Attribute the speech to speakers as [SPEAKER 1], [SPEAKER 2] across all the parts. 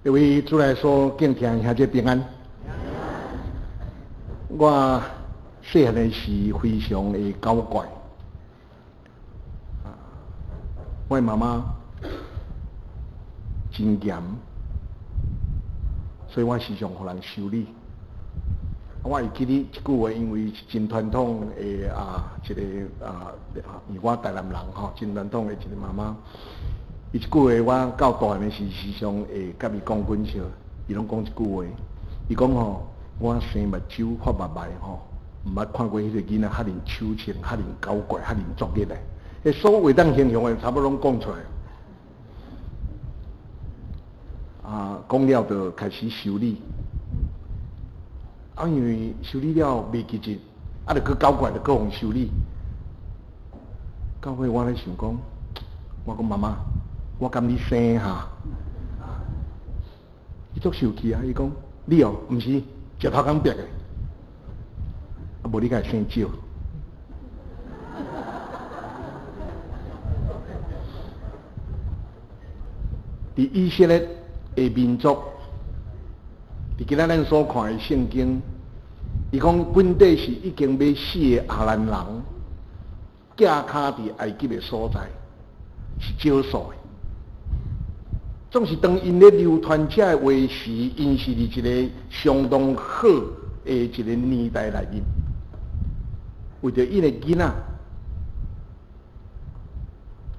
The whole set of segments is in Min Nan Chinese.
[SPEAKER 1] 各位主內所敬聽兄弟平安。我細漢的時非常的搞怪。我媽媽真嚴，所以我時常予人修理。我會記得一句話，因為是真傳統的啊，一個啊，因為我台南人吼，真傳統的一個媽媽。伊一句話，我到大漢的時，時常會佮伊講阮笑。伊攏講一句話，伊講吼，我生目睭發目眉吼，毋捌看過彼個囡仔遐爾手銃、遐爾搞怪、遐爾作孽的。彼所有會當形容的，差不多攏講出來。啊，講了就開始修理。啊，因為修理了袂記得，啊，就閣搞怪，就閣予修理。到尾我咧想講，我講媽媽，我敢你生哈？伊足受氣啊！伊講你哦，毋是石頭公逼的，啊無你敢會生少？佇以色列的民族，佇今仔咱所看的聖經，伊講本底是已經欲死的亞蘭人，寄跤佇埃及的所在，是少數的。總是當𪜶咧流傳這个話時，𪜶是佇一個相當好的一個年代內面，為著𪜶的囡仔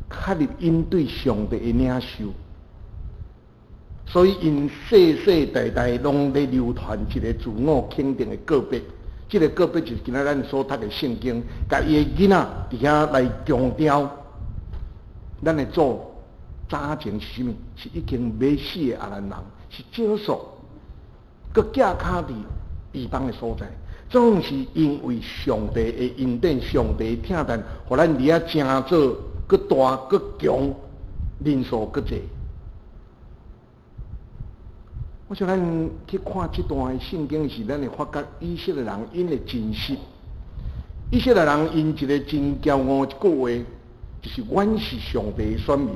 [SPEAKER 1] 確立𪜶對上帝的領受，所以𪜶世世代代攏咧流傳一個自我肯定的告白。這個告白就是今仔咱所讀的聖經，共伊的囡仔佇遐來強調，咱的祖早前是啥物？是已經欲死的亞蘭人，是少數，閣寄跤佇異邦的所在，總是因為上帝的恩典、上帝的疼疼，予咱佇遐成做閣大、閣強，人數閣濟。我想咱去看這段聖經時，咱會發覺以色列人𪜶的真實。以色列人𪜶一個真驕傲一句話，就是阮是上帝的選民。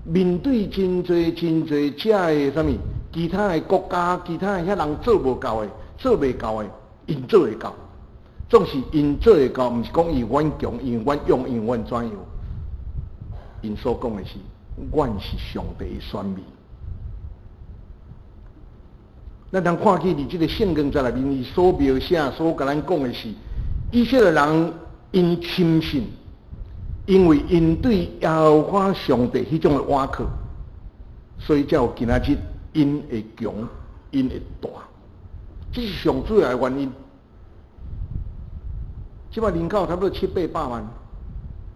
[SPEAKER 1] 面對真濟真濟遮的啥物，其他的國家、其他的遐人做無到的、做袂到的，𪜶做會到。總是𪜶做會到，毋是講因為阮強、因為阮勇、因為阮怎樣。𪜶所講的是，阮是上帝的選民。咱通看見佇這個聖經節內面，伊所描寫、所共咱講的是，以色列人𪜶深信，因為𪜶對耶和華上帝彼種的倚靠，所以才有今仔日𪜶會強、𪜶會大，這是上主要的原因。這擺人口差不多七八百萬，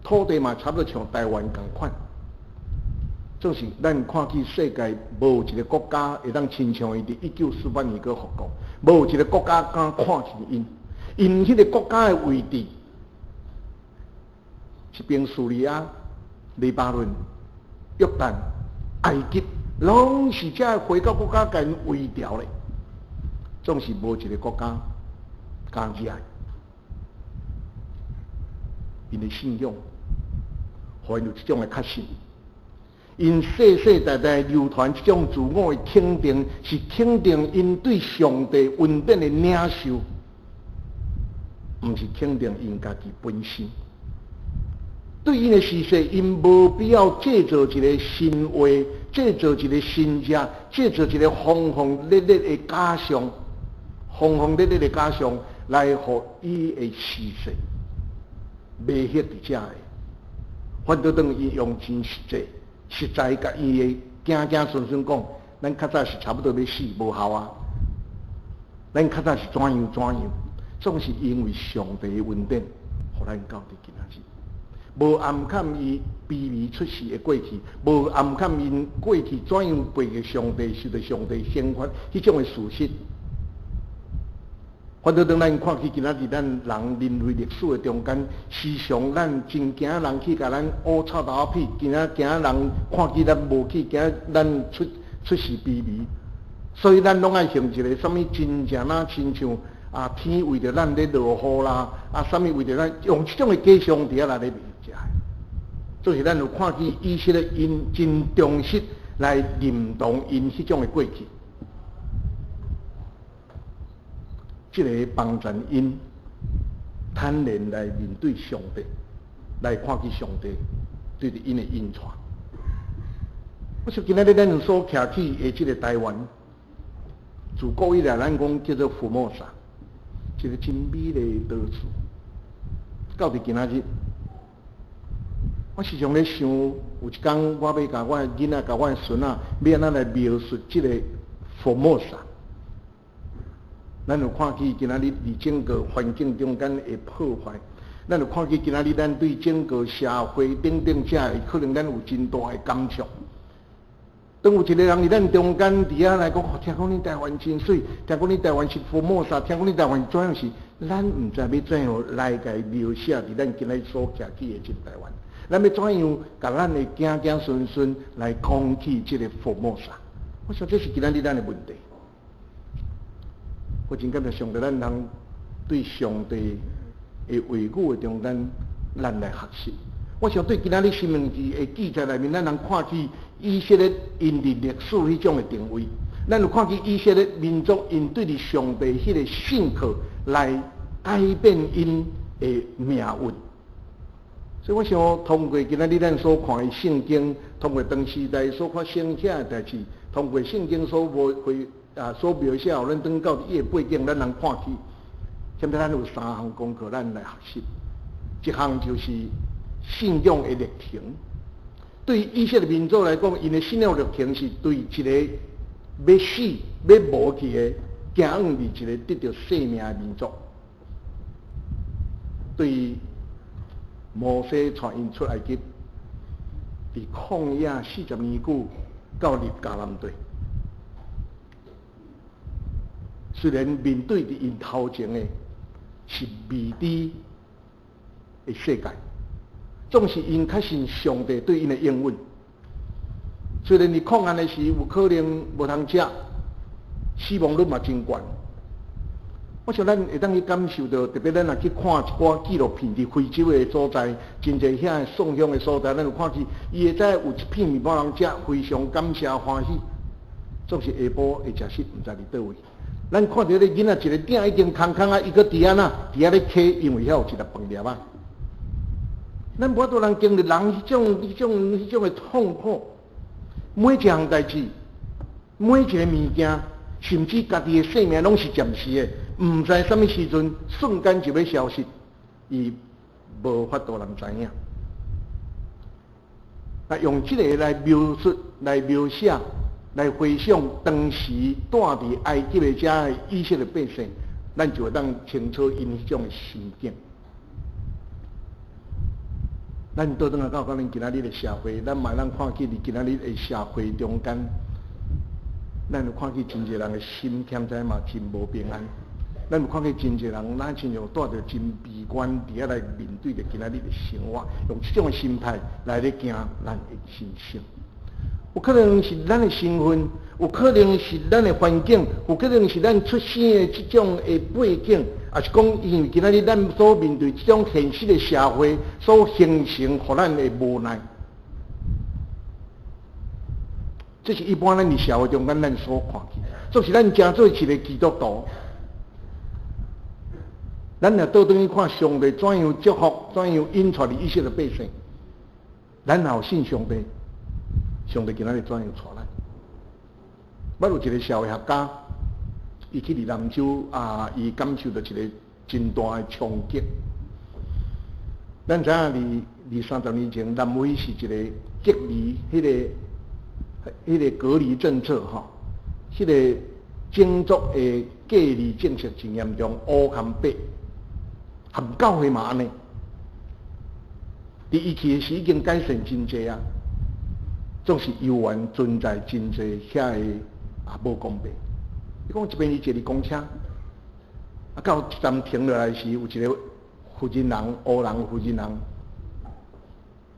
[SPEAKER 1] 土地嘛差不多像台灣仝款。總是咱看見世界無一個國家會當親像伊佇1948年閣復國，無一個國家敢看輕𪜶，𪜶彼個國家的位置，一邊敘利亞、黎巴嫩、約旦、埃及，攏是這個回教國家共𪜶圍牢咧，總是無一個國家敢入來。𪜶的信仰，予𪜶有這種的確信。𪜶世世代代流傳這種自我的肯定，是肯定𪜶對上帝恩典的領受，毋是肯定𪜶家己本身。對𪜶的時勢，𪜶無必要製造一個神話，製造一個神跡，製造一個轟轟烈烈的假象，轟轟烈烈的假象來予伊的時勢迷惑佇遮个。反倒當伊用真實際。實在共伊的子子孫孫講，咱較早是差不多欲死，無效啊！咱較早是怎樣怎樣，總是因為上帝的恩典，予咱到佇今仔日。無暗崁伊卑微出世的過去，無暗崁𪜶過去怎樣背著上帝，受著上帝懲罰，彼種的事實。反倒當咱看起今仔日咱人人類歷史的中間，時常咱真驚人去共咱烏臭頭屁，驚驚人看見咱無去，驚咱出世卑微，所以咱攏愛用一個啥物真正若親像啊天為著咱咧落雨啦，啊啥物為著咱用這種的假象佇遐來咧賣食。就是咱有看見以色列𪜶真忠實。來認同𪜶彼種的過去。這个幫助𪜶坦然來面對上帝，來看見上帝對著𪜶的引帶。我想今仔日咱所徛起的這个台灣，自古以來咱講叫做福摩薩，一个真美麗的島嶼。到佇今仔日，我時常咧想，有一工我欲共我的囡仔、共我的孫仔，欲按怎來描述這个福摩薩？咱有看見今仔日佇整個環境中間的破壞，咱有看見今仔日咱對整個社會等等遮的可能咱有真大的感觸。當有一个人佇咱中間佇遐來講，聽講恁台灣真媠，聽講恁台灣是福摩薩，聽講恁台灣怎樣時，咱毋知欲怎樣來共伊描寫佇咱今仔日所徛起的這个台灣。咱欲怎樣共咱的子子孫孫來講起這个福摩薩？我想這是今仔日咱的問題。我真感謝上帝，咱人對上帝的話語的中間，咱來學習。我想對今仔日申命記的記載內面，咱人看見以色列𪜶佇歷史彼種的定位，咱有看見以色列民族𪜶對佇上帝彼个信靠來改變𪜶的命運。所以我想通過今仔日咱所看的聖經，通過當時代所發生遐的代誌，通過聖經所描繪啊所描寫，予咱轉到伊的背景，咱人看起，現在咱有三項功課，咱來學習。一項就是信仰的歷程。對以色列民族來講，𪜶的信仰歷程是對一個欲死、欲無去的，行往佇一个得著生命的民族。對摩西帶𪜶出埃及，佇曠野40年久，到入迦南地。雖然面對佇𪜶頭前的是未知的世界，總是𪜶確信上帝對𪜶的應允。雖然佇曠野的時有可能無通食，死亡率嘛真懸。我想咱會當去感受著，特別咱若去看一寡紀錄片，佇非洲的所在，真濟遐送鄉的所在，咱有看見伊會知有一片麵包通食，非常感謝歡喜。總是下晡會食死，毋知佇佗位。咱看著彼个囡仔一个鼎已經空空啊，伊閣佇按怎，佇遐咧揢，因為遐有一粒飯粒仔。咱無法度人經歷人彼種的痛苦，每一項代誌，每一个物件，甚至家己的性命，攏是暫時的，毋知啥物時陣，瞬間就欲消失，伊無法度人知影。啊，用這个來描述、來描寫、來回想當時蹛佇埃及的遮以色列百姓，咱就會當清楚𪜶彼種的心境。咱倒轉來到咱今仔日的社會，咱嘛會當看見佇今仔日的社會中間，咱有看見真濟人的心欠在嘛真無平安。咱有看見真濟人，咱親像帶著真悲觀佇遐來面對著今仔日的生活，用這種的心態來咧行咱的人生。有可能是咱的身份，有可能是咱的環境，有可能是咱出生的這種的背景，抑是講因為今仔日咱所面對這種現實的社會所形成，予咱的無奈。這是一般咱佇社會中間咱所看見，總是咱成做一个基督徒，咱若倒轉去看上帝怎樣祝福、怎樣引帶佇以色列百姓，咱若有信上帝，上帝今仔日怎樣帶咱？捌有一个社會學家，伊去佇南州啊，伊感受著一个真大的衝擊。咱知影佇二三十年前，南非是一个隔離，彼个隔離政策吼，彼个種族的隔離政策真嚴重，烏含白，含教會嘛按呢。佇伊去的時已經改善真濟啊，總是猶原存在真濟遐个啊無公平。伊講一擺伊坐佇公車，啊到一站停落來時，有一个婦人人，烏人婦人人，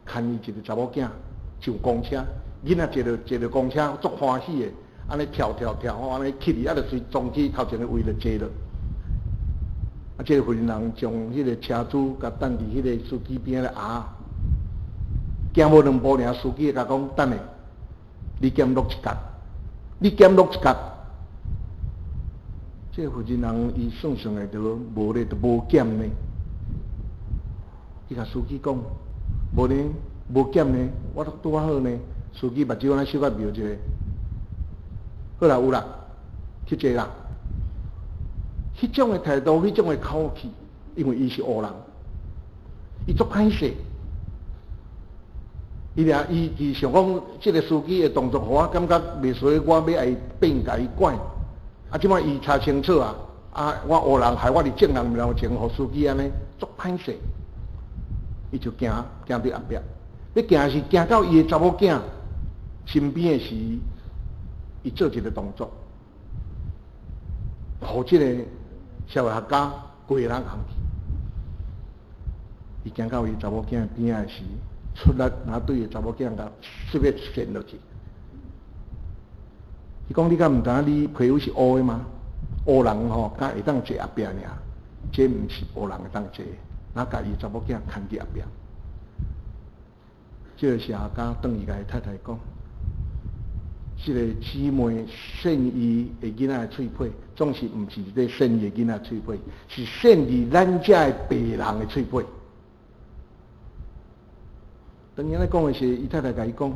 [SPEAKER 1] 牽伊一个查某囝上公車，囡仔坐著公車足歡喜的，按呢跳跳跳吼，按呢起去，啊就隨撞去頭前的位就坐落。啊，這个婦人人將彼个車主共等佇彼个司機邊仔的阿，行無兩步爾，司機共講等下，你減落一角，你減落一角。這個負責人伊算算來就無咧，就無減呢。伊共司機講，無呢，無減呢，我都拄仔好呢。司機目睭按呢小可瞄一下，好啦，有啦，去坐啦。彼種的態度，彼種的口氣，因為伊是烏人，伊足歹勢。伊掠伊伊想講，這個司機的動作，予我感覺袂輸，我欲愛變共伊拐。啊，這擺伊查清楚啊！啊，我烏人害我佇眾人面前，予司機按呢足歹勢。伊就行行佇後壁，欲行時行到伊的查某囝身邊的時，伊做一個動作，予這個社會學家規個人紅去。伊行到伊查某囝邊仔的時，出力若對伊查某囝共隨便扇落去。伊講：你敢毋知影你皮膚是烏的嗎？烏人吼，敢會當坐後壁爾，這毋是烏人會當坐。若共伊查某囝牽佇後壁。這個社學家轉去共伊太太講：這個姊妹扇伊的囡仔的喙皮，總是毋是咧扇伊的囡仔喙皮，是扇佇咱遮的白人的喙皮。當伊按呢講的時，伊太太共伊講：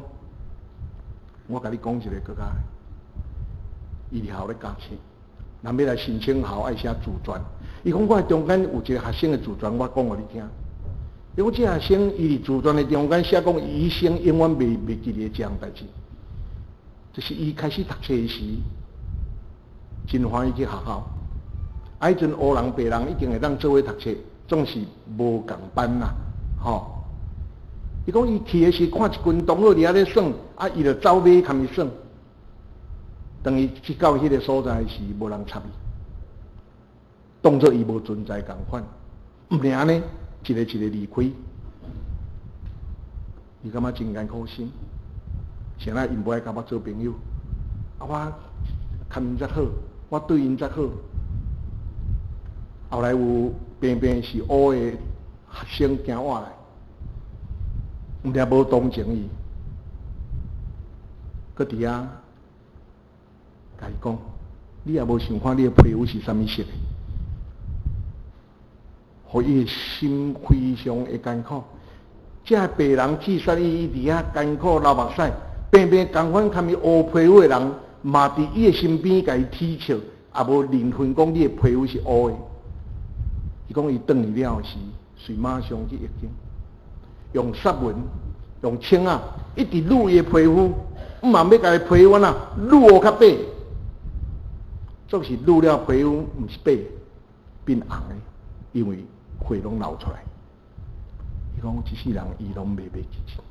[SPEAKER 1] 我共你講一個閣較，伊佇學校咧教冊，人欲來申請學校愛寫自傳。伊講我中間有一個學生的自傳，我講予你聽。伊講這學生伊佇自傳的中間寫講，伊一生永遠袂記得這項代誌。就是伊開始讀冊時，真歡喜去學校。啊，彼陣烏人白人已經會當做伙讀冊，總是無仝班啦，吼。伊講伊去的時，看一群同學佇遐咧耍，啊，伊就走尾共伊耍。當伊去到彼個所在時，無人插伊，當做伊無存在仝款。毋爾呢，一個一個離開，伊感覺真艱苦心。啥人𪜶無愛共我做朋友？啊，我共𪜶遮好，我對𪜶遮好。後來有平平是烏的學生行倚來，毋但無同情伊，閣佇遐共伊講：你也無想看你的皮膚是啥物色的？予伊的心非常的艱苦。這白人氣煞伊，伊佇遐艱苦流目屎，平平仝款堪伊烏皮膚的人，嘛佇伊的身邊共伊恥笑，也無認分講你的皮膚是烏的。伊講伊轉去了時，隨馬上去浴間，用殺蚊，用銃仔，一直擼伊的皮膚，毋嘛欲共伊皮膚按怎擼予較白，總是擼了皮膚毋是白，變紅的，因為血攏流出來。伊講這世人伊攏袂記得。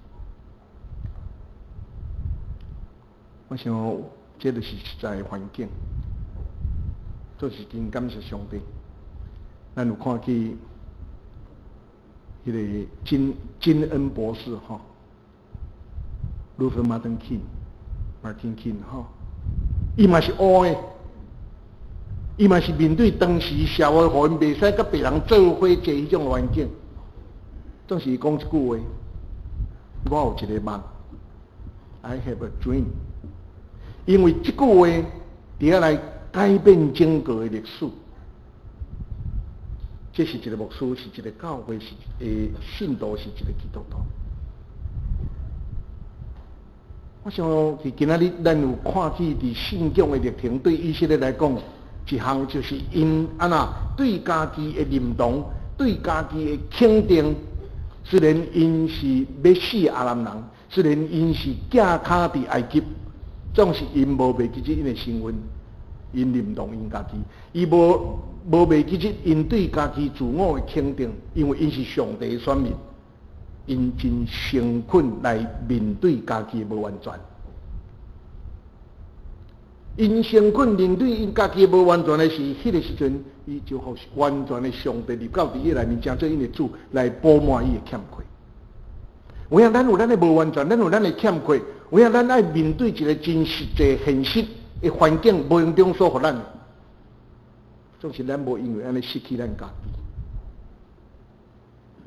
[SPEAKER 1] 我想這就是實在的環境，這是真感謝上帝。咱有看見彼個金金恩博士吼，Luther Martin King，Martin King 吼，伊嘛是烏的，伊嘛是面對當時社會，予𪜶袂使佮別人做伙坐彼種環境，總是伊講一句話：我有一個夢，I have a dream。因為這句話，佇遐來改變整個的歷史。這是一個牧師，是一個教會，是的信徒，是一個基督徒。我想佇今仔日，咱有看見佇信仰的歷程，對以色列來講，一項就是𪜶按怎對家己的認同，對家己的肯定。雖然𪜶是欲死的亞蘭人，雖然𪜶是寄跤佇埃及，總是𪜶無袂記得𪜶的身份，𪜶認同𪜶家己，伊無袂記得𪜶對家己自我的肯定，因為𪜶是上帝的選民，𪜶真誠懇來面對家己的無完全。𪜶誠懇面對𪜶家己的無完全的時，彼個時陣，伊就予完全的上帝入到佇伊內面，成做𪜶的主來補滿伊的欠缺。有影咱有咱的無完全，咱有咱的欠缺，有影咱愛面對一個真實際現實的環境，無形中所予咱的，總是咱無因為按呢失去咱家己，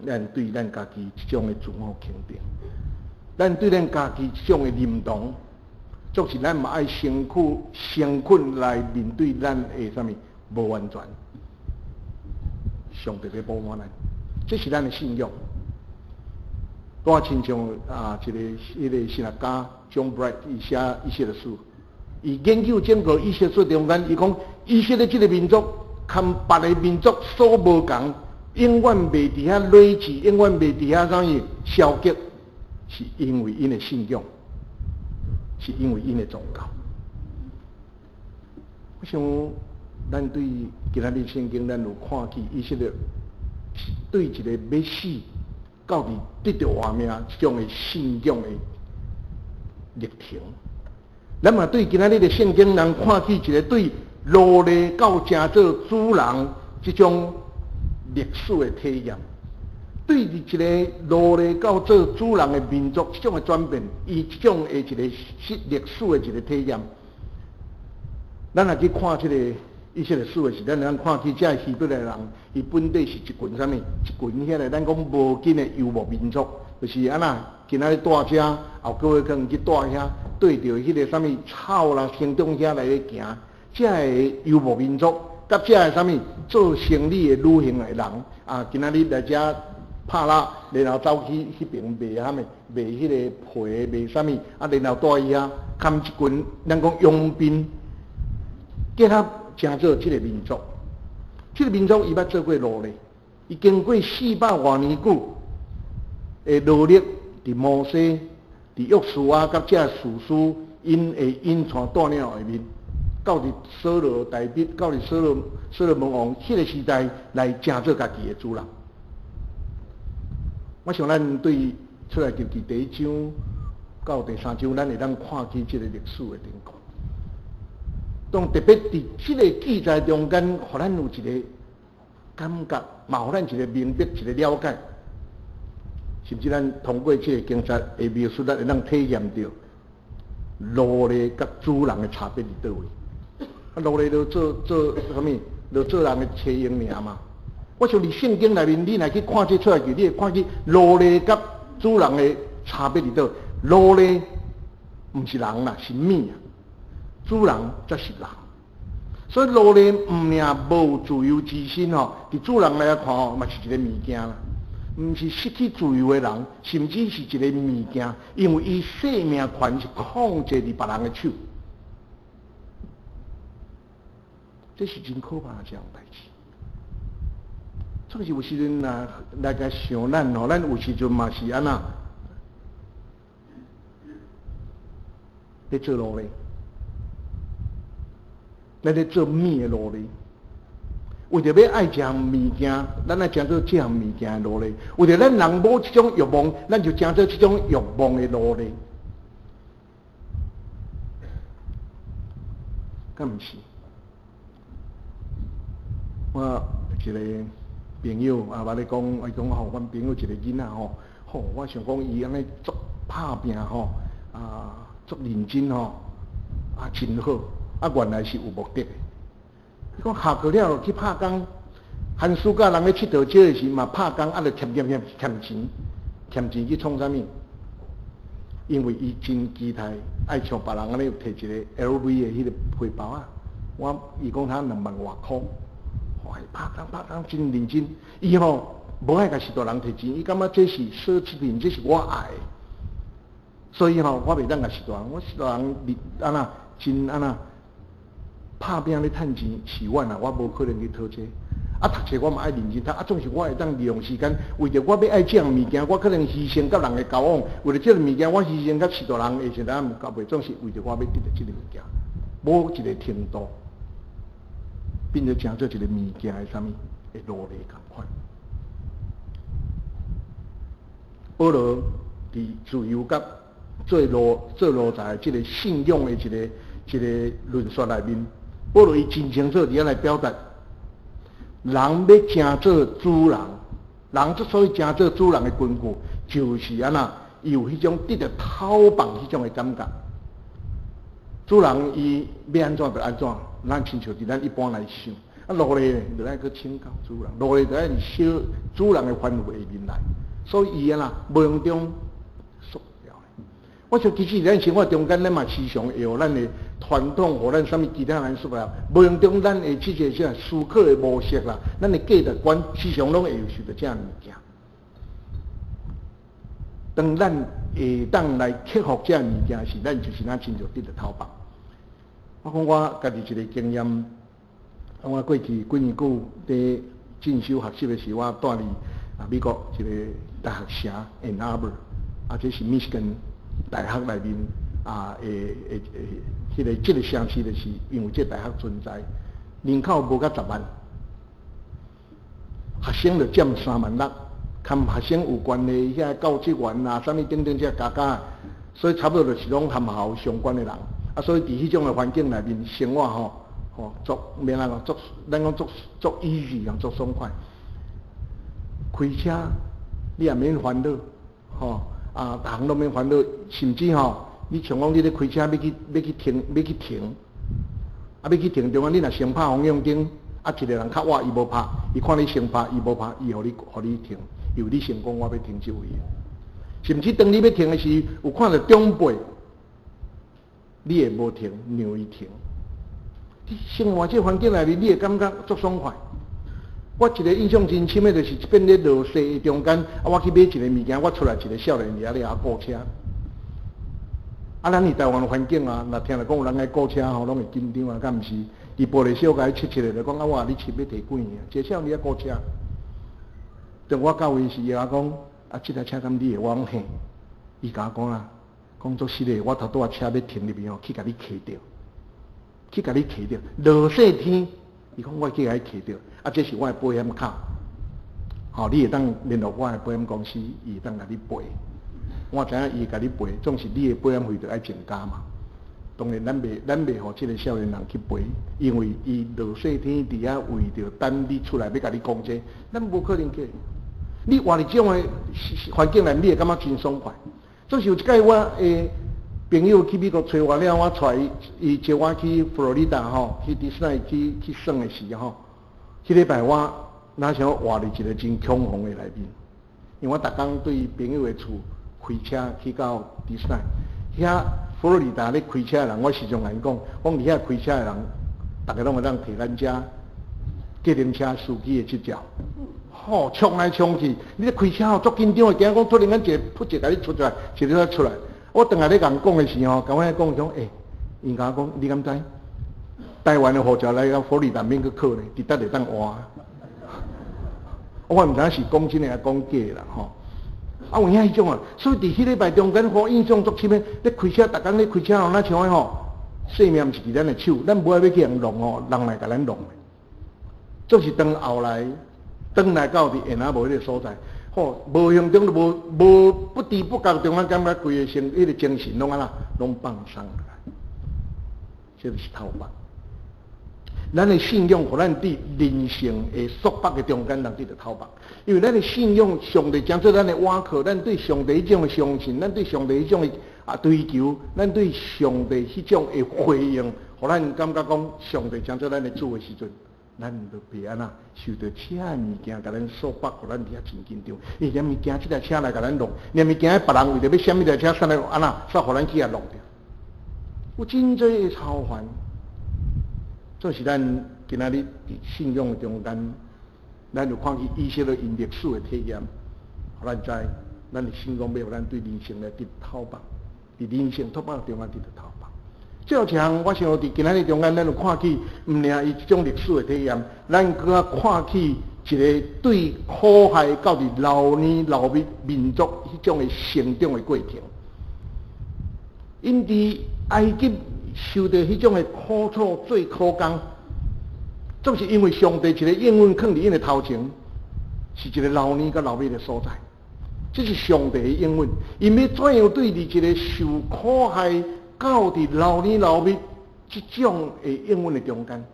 [SPEAKER 1] 咱對咱家己這種的自我肯定，咱對咱家己這種的認同。總是咱嘛愛辛苦誠懇來面對咱的啥物無完全。上帝欲補滿咱，這是咱的信仰。我親像啊，一個彼個神學家 John Brack 伊寫以色列史，伊研究整個以色列史中間，伊講以色列這個民族，佮別个民族所無仝，永遠袂佇遐累積，永遠袂佇遐啥物消極，是因為𪜶的信仰，是因為𪜶的宗教。我想，咱對今仔日聖經，咱有看見以色列對一個欲死到佇得著活命這種的信仰的歷程。咱嘛對今仔日的聖經，咱看見一個對奴隸到成做主人這種歷史的體驗。對一個奴隸到做主人的民族這種的轉變，伊這種的一個歷史的一個體驗。咱若去看這個以色列史的時，咱會當看見這希伯來人，伊本底是一群啥物？一群遐个咱講無根的遊牧民族，就是按怎？今仔日蹛遮，後個月可能去蹛遐，對著彼個啥物草啦、生長遐來咧行。這个遊牧民族，佮這个啥物做生理的旅行的人，啊，今仔日來遮拍獵，然後走去彼邊賣啥物，賣彼個皮，賣啥物，啊，然後蹛伊遐，含一群咱講傭兵，結合成做這個民族。這個民族伊捌做過奴隸，伊經過四百外年久的努力，佇摩西、佇約書亞佮這士師𪜶的引帶帶領下面，到佇掃羅、大衛，到佇掃羅門王彼個時代來成做家己的主人。我想咱對出埃及記第一章到第三章，咱會當看見這個歷史的典故。當特別佇這個記載中間，予咱有一個感覺，嘛予咱一個明白，一個了解，甚至咱通過這個經節的描述，咱會當體驗著奴隸佮主人的差別佇佗位。啊，奴隸就做做啥物？就做人的車嬰爾嘛。我想佇聖經內面，你若去看這出埃及，你會看見奴隸佮主人的差別佇佗。奴隸毋是人啦，是物啊。主人才是人。所以奴隸毋爾無自由之心吼，佇主人來看吼，嘛是一個物件啦。毋是失去自由的人，甚至是一個物件，因為伊生命權是控制佇別人的手。這是真可怕的一項代誌。這是有時陣若來共想咱吼，咱有時陣嘛是按怎咧做奴隸，咱咧做物的奴隸。為著欲愛這項物件，咱愛成做這項物件的奴隸。為著咱人無這種慾望，咱就成做這種慾望的奴隸。敢毋是？我一個朋友啊，捌咧講，伊講吼，阮朋友一個囡仔吼，吼，我想講伊按呢足拍拚吼，啊，足認真吼，啊，真好，啊，原來是有目的的。伊講下課了去拍工，寒暑假人咧𨑨迌少的時嘛拍工，啊，就欠欠欠欠錢，欠錢去創啥物？因為伊真期待愛像別人按呢提一個 LV 的彼個皮包仔，我伊講他兩萬外箍。哇！拍工拍工真認真，伊吼無愛共序大人提錢，伊感覺這是奢侈品，這是我愛的，所以吼我袂當共序大人，我序大人按怎真按怎拍拚咧趁錢飼阮啊，我無可能去討這個。啊，讀冊我嘛愛認真讀，啊，總是我會當利用時間，為著我欲愛這項物件，我可能犧牲佮人的交往，為著這個物件，我犧牲佮序大人的時陣，交袂，總是為著我欲得著這個物件，無一個程度。變做成做一個物件的啥物的奴隸仝款。保羅佇自由佮做奴做奴才這個信仰的一個一個論述內面，保羅伊真清楚佇遐來表達，人欲成做主人，人之所以成做主人的根據，就是按怎，伊有彼種得著討飯彼種的感覺。主人伊欲按怎就按怎，咱親像佇咱一般來想，啊奴隸呢，就愛去請教主人，奴隸就愛佇小主人的範圍下面來，所以伊按怎無形中束掉。我想其實咱生活中間，咱嘛時常會予咱的傳統，予咱啥物其他人說來，無形中咱的這個啥思考的模式啦，咱的價值觀，時常攏會有受著這物件。當咱會當來克服這物件時，咱就是咱親像得著透縛。我講我家己一個經驗，我過去幾年久佇進修學習的時，我蹛佇美國一個大學城 Ann Arbor，這是 Michigan 大學內面啊，會會會，彼個這個城市就是因為這個大學存在，人口無到10萬，學生就佔3萬6，含學生有關的遐教職員啊，啥物等等這加加，所以差不多就是攏含校相關的人。所以佇彼種的環境內面生活吼，足免按怎講，足咱講足足 easy 啊，足爽快。開車你也免煩惱，吼啊，逐項攏免煩惱，甚至吼，你像講你咧開車欲去停，欲去停中間，你若先拍方向燈，一個人較晚伊無拍，伊看你先拍，伊無拍，伊予你停，因為你先講我欲停這位。甚至當你欲停的時，有看著長輩，你會無停，讓伊停。佇生活這環境內面，你會感覺足爽快。我一個印象真深的，就是一遍咧落雪的中間，我去買一個物件，我出來一個少年佇遐咧顧車。咱佇台灣環境啊，若聽著講有人愛顧車吼，攏會緊張啊，敢毋是？佇玻璃小共伊切切的，就講啊，我予你切欲提幾年？一個少年佇遐顧車。當我到位時，伊共我講啊，這台車敢你的？我講嘿。伊共我講啊，講做實的，我頭拄仔車欲停入去吼，去共你騎著，去共你騎著。落雪天，伊講我去共你騎著，這是我的保險卡，吼，你會當聯絡我的保險公司，伊會當共你賠。我知影伊會共你賠，總是你的保險費著愛增加嘛。當然，咱袂予這個少年人去賠，因為伊落雪天佇遐為著等你出來欲共你講這個，咱無可能去。你活佇這種的環境內面，你會感覺真爽快。總是有一擺我的朋友去美國揣我了，我帶伊，伊招我去佛羅里達吼，去迪士尼去耍的時吼，彼禮拜我若像活佇一個真恐慌的內面，因為我逐工對朋友的厝開車去到迪士尼，遐佛羅里達咧開車的人，我時常共𪜶講，講佇遐開車的人，逐家攏會當提咱遮計程車司機的執照。吼，衝來衝去，你咧開車吼，足緊張的，驚講突然間一個噗一共你出來，一個出來。我轉來咧共講的時候，共我講講，欸，𪜶共我講，你敢知？台灣的護照來到佛羅里達免閣考呢，直接會當換。我毋知影是講真的抑講假啦，吼。有影彼種啊，所以佇彼禮拜中間，我印象足深的，咧開車，逐工咧開車吼，若像彼吼，性命毋是佇咱的手，咱無愛欲去予人弄吼，人來共咱弄。就是當後來，轉來到佇 Ann Arbor 彼個所在，吼，無形中就無無不知不覺中，咱感覺規个身，彼個精神攏按怎，攏放鬆落來，這就是透縛。咱的信仰，予咱佇人生的束縛的中間，人得著透縛。因為咱的信仰，上帝成做咱的倚靠，咱對上帝彼種的相信，咱對上帝彼種的追求，咱對上帝彼種的回應，予咱感覺講上帝成做咱的主的時陣，咱就袂按怎受著車的物件共咱束縛，予咱佇遐真緊張。伊連物驚這台車來共咱弄，連物驚別人為著欲閃彼台車，煞來按怎，煞予咱去共弄著。有真濟的操煩。這是咱今仔日佇信仰的中間，咱有看見以色列𪜶歷史的體驗，予咱知，咱的信仰欲予咱對人生來得透縛，佇人生束縛中間得著透縛。最後一項，我想佇今仔日中間，咱有看見毋爾伊這種歷史的體驗，咱閣看見一個對苦害到佇流奶流蜜民族彼種的成長的過程。𪜶佇埃及受著彼種的苦楚做苦工，總是因為上帝一個應允囥佇𪜶的頭前，是一個流奶佮流蜜的所在。這是上帝的應允，𪜶欲怎樣對佇一個受苦害到佇流奶流蜜這種的應允的中間，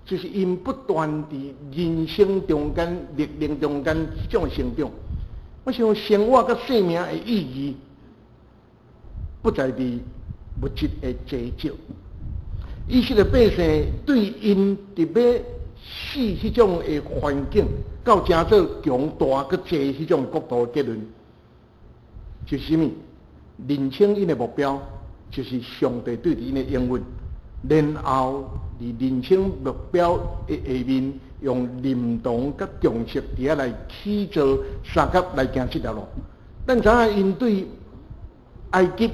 [SPEAKER 1] 就是𪜶不斷佇人生中間、歷練中間這種成長。我想生活佮生命的意義，不在佇物質的多少。以色列百姓對𪜶佇欲死彼種的環境，到成做強大閣濟彼種國度的結論，就是啥物？認清𪜶的目標，就是上帝對𪜶的應允。然後佇認清目標的下面，用認同佮共識佇遐來起做相佮來行這條路。咱知影𪜶對埃及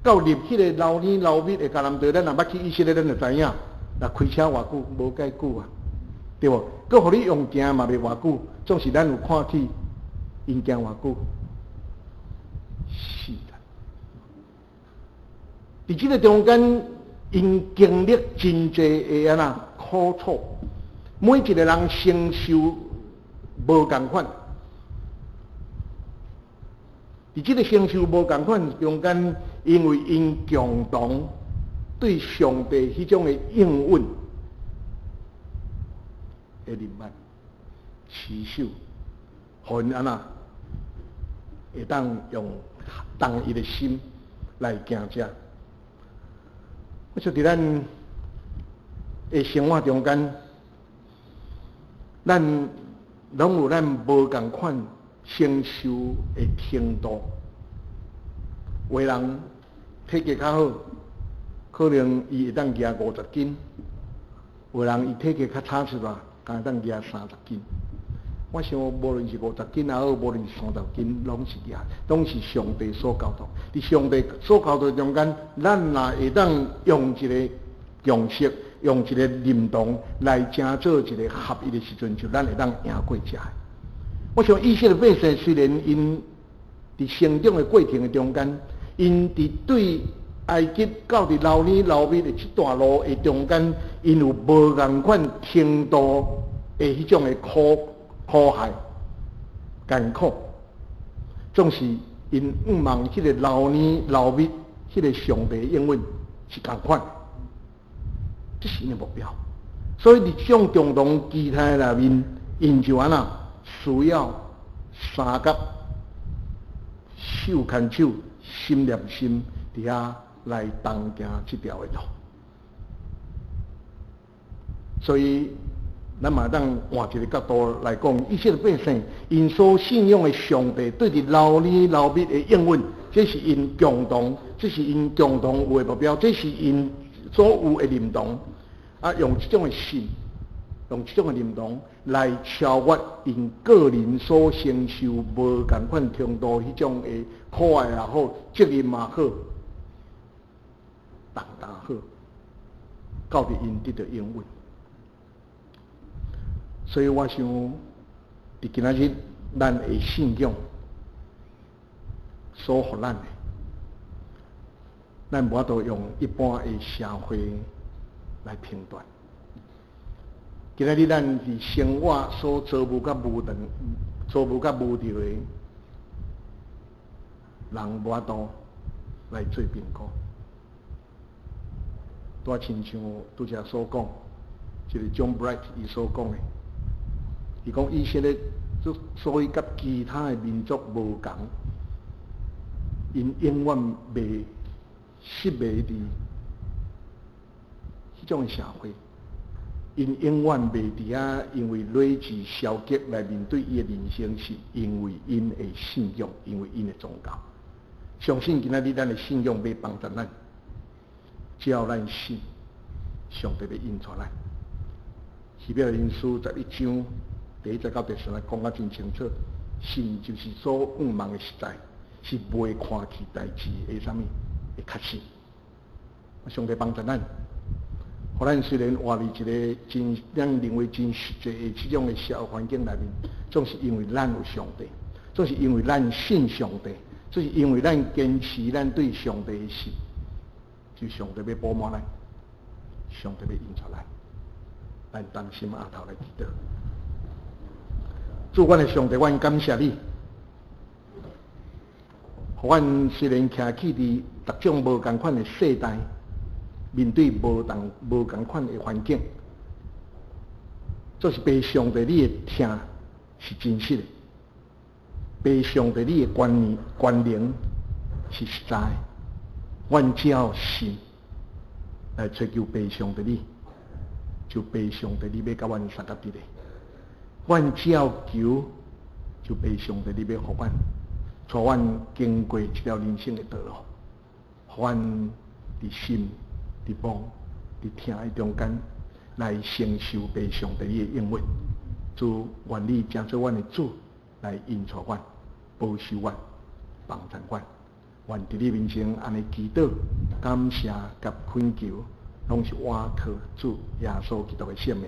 [SPEAKER 1] 到入彼個流奶流蜜的迦南地，咱若捌去以色列，咱就知影。若開車偌久，無介久啊，對無？閣予你用行嘛袂偌久，總是咱有看去，𪜶行偌久？4日。佇這个中間，𪜶經歷真濟的按怎苦楚，每一个人承受無仝款。佇這个承受無仝款中間，因為𪜶共同對上帝彼種的應允的認捌、持守，予𪜶按怎會當用同一的心來行這。我說佇咱的生活中間，咱攏有咱無仝款承受的程度。有的人體格較好，可能伊會當舉50斤；有的人伊體格較差一寡，敢會當舉30斤。我想，無論是50斤也好，無論是三十斤，攏是舉，攏是上帝所交託。佇上帝所交託中間，咱若會當用一个共識，用一个認同來成做一个合一的時陣，就咱會當贏過這。我想以色列百姓雖然𪜶佇成長的過程的中間，𪜶佇對埃及到佇流奶流蜜的這段路的中間，𪜶有無仝款程度的彼種的苦苦害、艱苦，總是𪜶向望彼個流奶流蜜，彼个上帝應允是仝款，這是𪜶的目標。所以佇這種共同期待內面，𪜶就按怎需要相佮手牽手、心連心，佇遐來同行這條的路。所以，咱嘛當換一個角度來講，以色列百姓𪜶所信仰的上帝對佇流奶流蜜的應允，這是𪜶共同，這是𪜶共同有的目標，這是𪜶所有的認同。啊，用這種的信，用這種的認同來超越𪜶個人所承受無仝款程度彼種的苦害也好，責任也好，重擔好，到佇𪜶得著應允。所以我想，佇今仔日，咱的信仰所予咱的，咱無法度用一般的社會來評斷。今仔日咱佇生活所遭遇佮無當、遭遇佮無著的，人無法度來做評估。拄仔親像拄才所講，這個 John Bright 伊所講的。伊講以色列所以佮其他的民族無仝，𪜶永遠袂失袂佇彼種的社會，𪜶永遠袂佇遐因為累積消極來面對伊的人生，是因為𪜶的信仰，因為𪜶的宗教。相信今仔日咱的信仰欲幫助咱，只要咱信，上帝欲引帶咱。希伯來書11章第1節到第3節講甲真清楚，信就是所向望的實在，是袂看去代誌的啥物的確信。上帝幫助咱，予咱雖然活佇一个真咱認為真實際的這種的社會環境內面，總是因為咱有上帝，總是因為咱信上帝，總是因為咱堅持咱對上帝的信，就上帝欲補滿咱，上帝欲引帶咱，咱同心徬頭來祈禱。主，阮的上帝，阮感謝你，予阮雖然徛起佇逐種無仝款的世代，面對無同無仝款的環境，總是父上帝你的疼是真實的，父上帝你的觀念權能是實在的。阮只要信來追求父上帝你，就父上帝你欲佮阮相佮佇咧。阮只要求，就父上帝你欲予阮。帶阮經過這條人生的道路，予阮佇心、佇望、佇疼的中間來承受父上帝你的應允。主，願你成做阮的主，來引導阮、保守阮、幫助阮。願佇你面前按呢祈禱、感謝佮懇求，攏是倚靠主耶穌基督的聖名。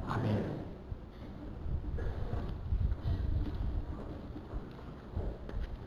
[SPEAKER 1] 阿們。